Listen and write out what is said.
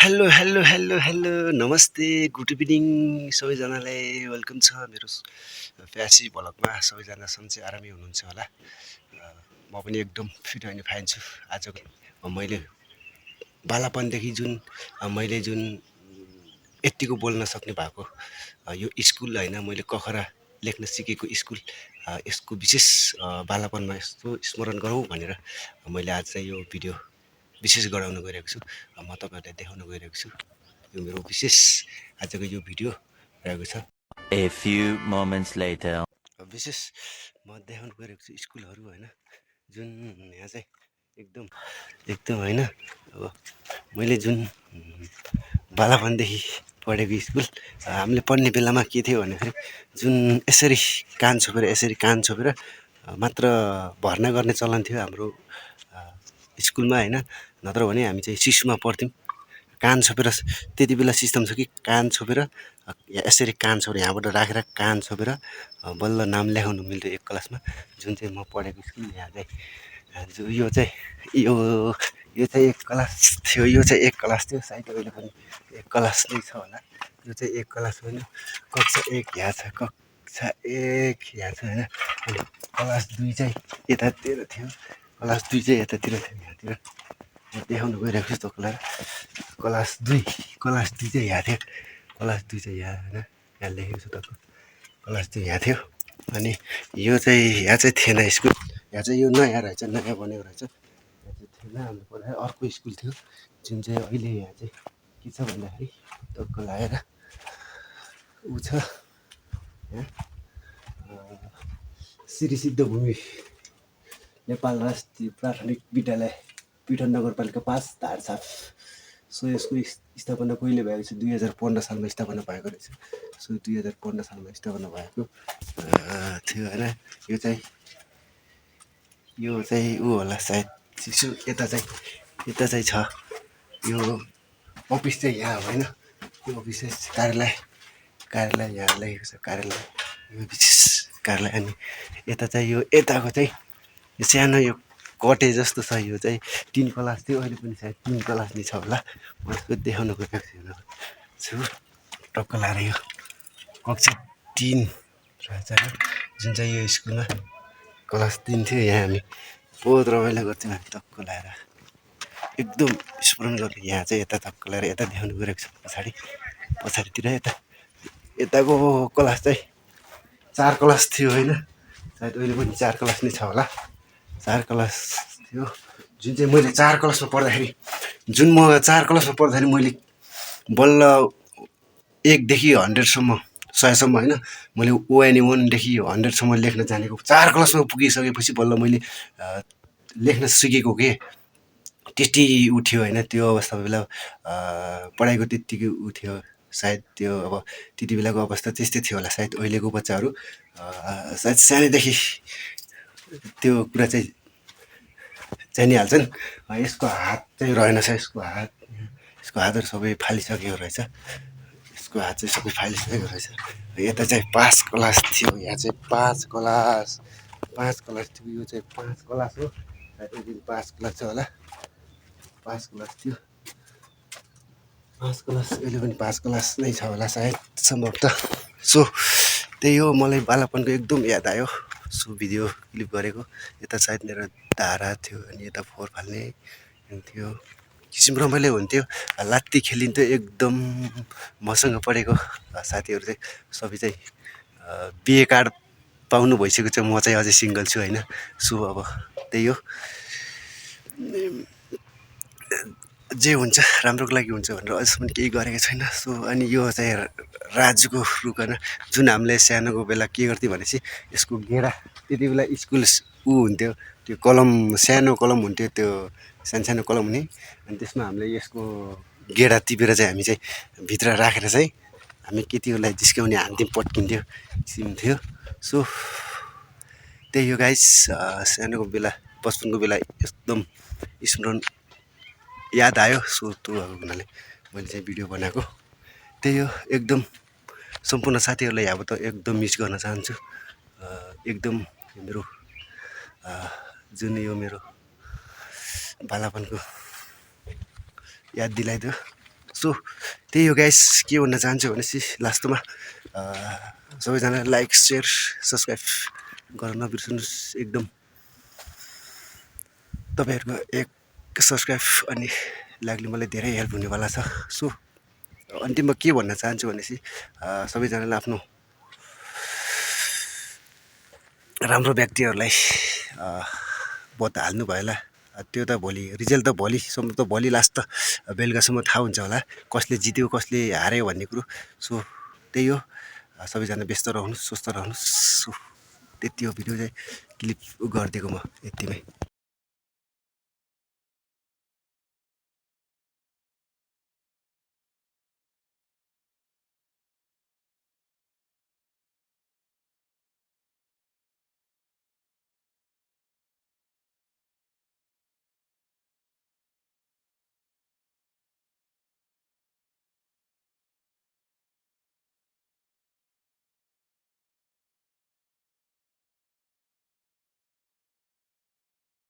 Hello hello hello hello नमस्ते good evening सबैजनालाई welcome छ मेरो फ्यासी भ्लगमा सबैजना सन्चै आरामै हुनुहुन्छ होला। म पनि एकदम फिट अनि फाइन छु। आजको मैले बालापनदेखि मैले जुन यत्तिको बोल्न सक्ने भएको यो स्कुल होइन, मैले कखरा लेख्न सिकेको स्कुल, यसको विशेष बालापनमा यस्तो स्मरण गरौँ भनेर मैले आज चाहिँ यो भिडियो विशेष गराउन गइरहेको छु। म तपाईँहरूलाई देखाउन गइरहेको छु। यो मेरो विशेष आजको यो भिडियो रहेको छ। A few moments later. विशेष म देखाउन गइरहेको छु स्कुलहरू होइन, जुन यहाँ चाहिँ एकदम एकदम होइन। अब मैले जुन बालापनदेखि पढेको स्कुल, हामीले पढ्ने बेलामा के थियो भन्दाखेरि जुन यसरी कान छोपेर मात्र भर्ना गर्ने चलन थियो हाम्रो स्कुलमा होइन। नत्र भने हामी चाहिँ शिशुमा पढ्थ्यौँ। कान छोपेर त्यति बेला सिस्टम छ कि कान छोपेर यसरी कान छोपेर यहाँबाट राखेर कान छोपेर बल्ल नाम लेखाउनु मिल्थ्यो एक क्लासमा। जुन चाहिँ म पढेको स्कुल यहाँ चाहिँ यो चाहिँ एक क्लास थियो। यो चाहिँ एक क्लास थियो, सायद अहिले पनि एक क्लास नै छ होला। यो चाहिँ एक क्लास होइन, कक्षा एक यहाँ छ, कक्षा एक यहाँ छ होइन। अनि क्लास 2 चाहिँ यतातिर थियो, क्लास 2 चाहिँ यतातिर थियो। यहाँतिर देखाउनु गइरहेको छु तपाईँलाई। क्लास 2 चाहिँ यहाँ थियो, क्लास 2 चाहिँ यहाँ होइन, यहाँ लेखेको छु तपाईँको। क्लास 2 यहाँ थियो। अनि यो चाहिँ यहाँ चाहिँ थिएन स्कुल, यहाँ चाहिँ यो नयाँ रहेछ, नयाँ बनेको रहेछ। यहाँ चाहिँ थिएन, हाम्रो पढाइ अर्को स्कुल थियो जुन चाहिँ अहिले यहाँ चाहिँ के छ भन्दाखेरि टक्क लगाएर ऊ छ यहाँ श्री सिद्धभूमि नेपाल राष्ट्रिय प्राथमिक विद्यालय पिठन नगरपालिका 5 धारसाफ। सो यसको स्थापना कहिले भएको छ? 2015 सालमा स्थापना भएको रहेछ। सो 2015 सालमा स्थापना भएको थियो होइन। यो चाहिँ ऊ होला सायद शिशु। यता चाहिँ छ यो अफिस चाहिँ यहाँ होइन, यो अफिस चाहिँ कार्यालय यहाँ लेखेको छ, कार्यालय, यो विशेष कार्यालय। अनि यता चाहिँ यो यताको चाहिँ यो सानो यो कटे जस्तो छ, यो चाहिँ 3 क्लास थियो, अहिले पनि सायद 3 क्लास नै छ होला। म यसको देखाउन गइरहेको छु टक्क लाएर। यो कक्षा 3 रहेछ जुन चाहिँ यो स्कुलमा क्लास 3 थियो। यहाँ हामी बहुत रमाइलो गर्थ्यौँ हामी टक्क लाएर, एकदम स्मरण गर्ने। यहाँ चाहिँ यता टक्क लाएर यता देखाउनु गइरहेको छ पछाडितिर। यताको क्लास चाहिँ 4 क्लास थियो होइन, सायद अहिले पनि 4 क्लास नै छ होला। 4 क्लास थियो जुन चाहिँ मैले 4 क्लासमा पढ्दाखेरि, मैले बल्ल 1 देखि 100 होइन, मैले ONE 1 देखि 100 सम्म लेख्न जानेको। 4 क्लासमा पुगिसकेपछि बल्ल मैले लेख्न सिकेको के। त्यति उ थियो होइन, त्यो अवस्था बेला पढाइको त्यत्तिकै उ थियो सायद। त्यो अब त्यति बेलाको अवस्था त्यस्तै थियो होला सायद। अहिलेको बच्चाहरू सायद सानैदेखि त्यो कुरा चाहिँ जानिहाल्छन्। यसको हात चाहिँ रहेनछ, यसको हातहरू सबै फालिसकेको रहेछ। यसको हात चाहिँ सबै फालिसकेको रहेछ। यता चाहिँ 5 क्लास थियो, यहाँ चाहिँ 5 क्लास थियो। यो चाहिँ 5 क्लास हो, सायद अहिले 5 क्लास छ होला। 5 क्लास थियो, 5 क्लास, अहिले पनि 5 क्लास नै छ होला सायद, सम्भवतः। सो त्यही हो, मलाई बालापनको एकदम याद आयो। सो भिडियो क्लिप गरेको। यता सायद मेरो धारा थियो, अनि यता फोहोर फाल्ने थियो, किसिम रमाइलो हुन्थ्यो। लात्ती खेलिन्थ्यो एकदम। मसँग पढेको साथीहरू चाहिँ सबै चाहिँ बिए कार्ड पाउनु भइसकेको छ, म चाहिँ अझै सिङ्गल छु होइन। सो अब त्यही हो, जे हुन्छ राम्रोको लागि हुन्छ भनेर अहिलेसम्म केही गरेको छैन। सो अनि यो चाहिँ राजुको रुख होइन, जुन हामीले सानोको बेला के गर्थ्यौँ भनेपछि यसको गेडा, त्यति बेला स्कुल ऊ हुन्थ्यो, त्यो कलम, सानो कलम हुन्थ्यो, त्यो सानो कलम हुने। अनि त्यसमा हामीले यसको गेडा टिपेर चाहिँ हामी चाहिँ भित्र राखेर चाहिँ हामी केटीहरूलाई जिस्काउने, हान्थ्यौँ, पड्किन्थ्यो, किसिम थियो। सो त्यही हो गाइस, सानोको बेला, बचपनको बेला एकदम स्मरण याद आयो। सो त्यो भएको हुनाले मैले चाहिँ भिडियो बनाएको। त्यही हो, एकदम सम्पूर्ण साथीहरूलाई अब त एकदम मिस गर्न चाहन्छु। एकदम मेरो जुन यो मेरो बालापनको याद दिलाइदियो। सो त्यही हो गाइस, के भन्न चाहन्छु भनेपछि लास्टमा सबैजना लाइक सेयर सब्सक्राइब गर्न नबिर्सनुहोस्। एकदम तपाईँहरूको एक सब्सक्राइब अनि लाइकले मलाई धेरै हेल्प हुनेवाला छ। सो अन्तिममा के भन्न चाहन्छु भनेपछि सबैजनाले आफ्नो राम्रो व्यक्तिहरूलाई भोट हाल्नु भएला। त्यो त भोलि रिजल्ट त भोलिसम्म त भोलि लास्ट त बेलुकासम्म थाहा हुन्छ होला कसले जित्यो कसले हार्यो भन्ने कुरो। सो त्यही हो, सबैजना व्यस्त रहनुहोस्, स्वस्थ रहनुहोस्। सो त्यति हो, भिडियो चाहिँ क्लिप गरिदिएको म यतिमै।